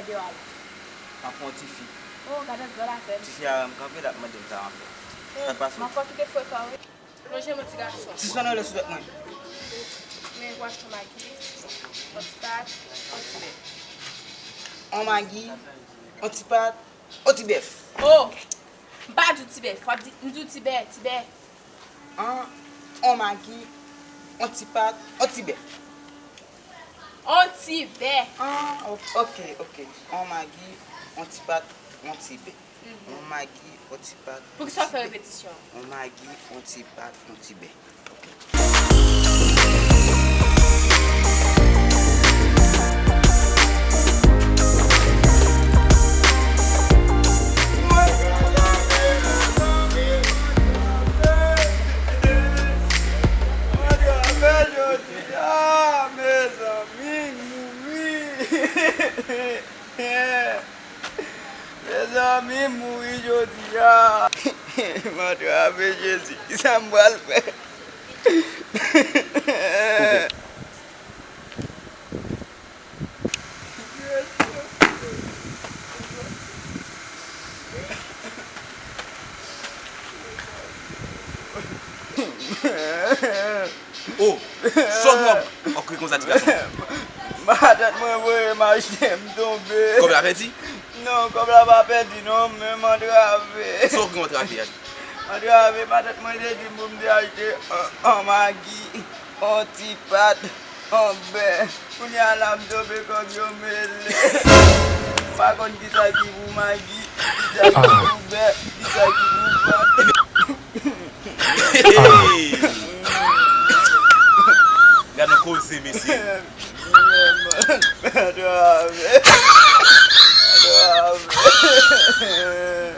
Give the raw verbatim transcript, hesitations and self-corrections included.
Deyò ale. M ap fè yon tifi. Oh, gade dwòl afè, mesye. Tifi a wè m kanpe, l ap mande m sa m ap fè. Sa k pase? M ap fè w kite frekò, wi. Lonje men w, ti gason. Sispann rele sou tèt mwen. Men w achte yon magi, yon ti pat, yon ti bè. Yon magi, yon ti pat, yon ti bèf. Oh! M pa di w ti bèf, w ap di, m di w ti bè, ti bè. An, yon magi, yon ti pat, yon ti bè. Yon ti bè. An, o-, oke, oke. Yon magi, yon ti pat, yon ti bè. Mhm. Yon magi, yon ti pat, yon ti bè. Poukisa w fè repetisyon? Yon magi, yon ti pat, yon ti bè. Mezanmi, m mouri. Mezanmi, m mouri jodi a. M antrave, Jezi, kisa m pral fè? Oh, sa w gen w ap kriye konsa, ti gason? Matant mwen voye m achte, m tonbe. Kòb la pèdi? Non, kòb la pa pèdi non, men m antrave. Sa w gen w antrave a? M antrave, matant mwen te di m pou m te achte yon, yon magi, yon ti pat, yon bè. Kounye a la m tonbe kòb yo mele. M pa konn kisa ki pou magi, kisa ki pou bè, kisa ki pou pat. Hey! Gad yon koze, mesye.